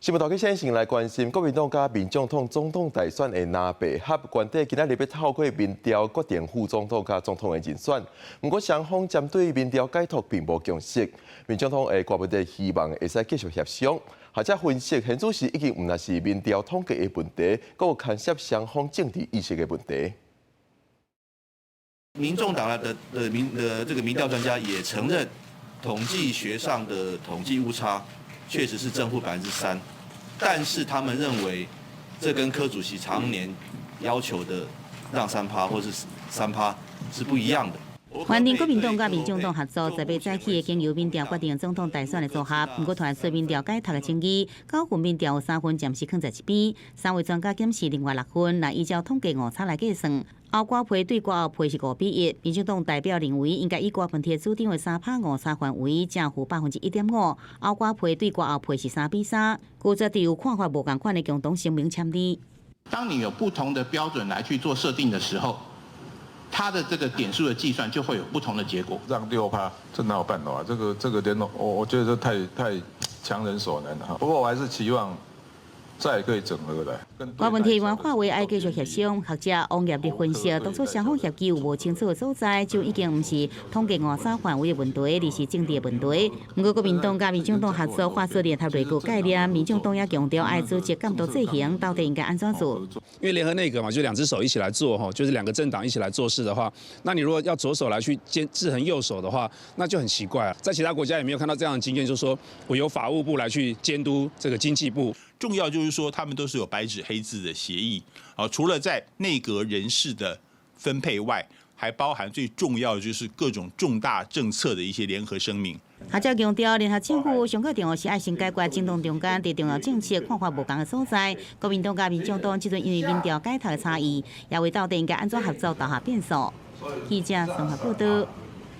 新聞頭先先來關心，國民黨佮民眾黨總統大選的藍白合，原底今仔日欲透過民調決定副總統佮總統的人選。毋過雙方針對民調解讀並無共識。民眾黨的郭文哲希望會使繼續協商。學者分析，現此時已經毋但是民調統計的問題，閣有牽涉雙方政治意識的問題。民眾黨的這個民調專家也承認，統計學上的統計誤差確實是正負3%。但是他們認為，這跟柯主席常年要求的讓3趴或是3趴是不一樣的。原定國民黨佮民眾黨合作，十日早起經由民調決定總統大選的組合，毋過傳出民調解讀的爭議，九份民調有三份暫時囥在一邊，三位專家檢視另外六份，若依照統計誤差來計算，歐瓜皮對郭後皮是5比1。民進黨代表認為應該以郭文鐵主張的3趴誤差範圍，正負1.5%，歐瓜皮對郭後皮是3比3，拒絕佇有看法無仝款的共同聲明簽字。當你有不同的標準來去做設定的時候，它的這個點數的計算就會有不同的結果。讓6趴，這哪有辦法？這個聯絡，我覺得這太強人所難了哈。不過我還是期望再可以整合的。郭文鐵原話為愛繼續協商，學者王業立分析，當初雙方協議有無清楚的所在，就已經毋是統計誤差範圍的問題，而是政治的問題。毋過國民黨佮民眾黨合作發出聯合內閣概念，民眾黨也強調愛組織監督制衡，到底應該按怎做？因為聯合內閣嘛，就兩隻手一起來做吼，就是兩個政黨一起來做事的話，那你如果要左手來去監制衡右手的話，那就很奇怪啊。在其他國家也沒有看到這樣的經驗，就是說我由法務部來去監督這個經濟部。重要就是說，他們都是有白紙黑字的協議，啊，除了在內閣人事的分配外，還包含最重要的就是各種重大政策的一些聯合聲明。學者強調，聯合政府上較重要是愛先解決政黨中間佇重要政策看法無仝的所在。國民黨佮民眾黨這陣因為民調解讀的差異，也為到底應該按怎合作投下變數。記者綜合報道。